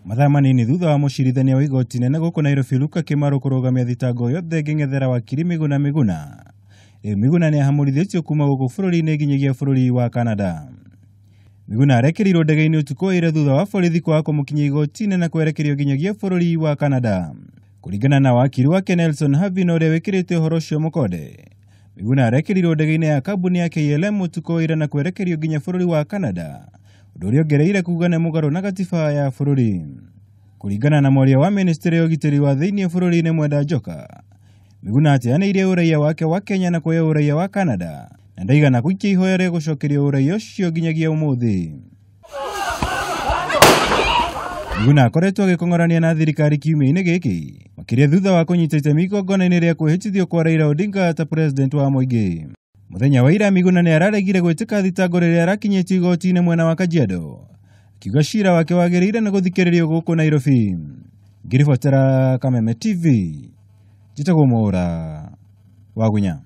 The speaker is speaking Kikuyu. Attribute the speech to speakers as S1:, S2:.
S1: Mathaa manini thutha wa mũcirithania wa igoti nene gũkũ Nairobi Luka Kimaru kũrũgamia thitango yothe ĩngĩng'ethera wakiri Miguna Miguna. Rĩu Miguna nĩahamũrithĩtio kuma gũkũ bũrũri-inĩ nginyagia bũrũri wa Canada. Miguna arekerirwo ndege-inĩ ũtukũ wa ira thutha wa borithi kwaga kũmũkinyia igoti-inĩ na kwerekerio nginyagia bũrũri wa Canada. Kũringana na wakiri wake Nelson Havi na ũrĩa wĩkĩrĩte ũhoro ũcio mũkonde, Miguna arekerirwo ndege-inĩ ya kambuni ya KLM ũtukũ wa ira na kwerekerio nginya bũrũri wa Canada, ũndũ ũrĩa ongereire kuga nĩ mũgarũ na gatiba ya bũrũri. Kũringana na mwaria wa ministry ya ũgitĩri wa thĩinĩ bũrũri-inĩ Mwenda Njoka, Miguna ateanĩirie ũraiya wake wa Kenya na kuoya ũraiya wa Canada na ndaigana gũikia ihoya rĩa gũcokerio ũraiya ũcio nginyagia ũmũthĩ. Miguna akoretwo agĩkong'orania na thirikari kiumia-inĩ gĩkĩ, makĩria thutha wa kũnyita itemi igongona-inĩ rĩa kwĩhĩtithio kwa Raila Odinga ta president wa mũingĩ. Mũthenya wa ira Miguna nĩ araregire gwĩtĩka thitango rĩrĩa arakinyĩtio igoti-inĩ mwena wa Kajiado, akiuga cira wake wagĩrĩire nĩ gũthikĩrĩrio gũkũ Nairobi. Ngĩribotera Kameme TV, njĩtagwo Mwaũra wa Gunya.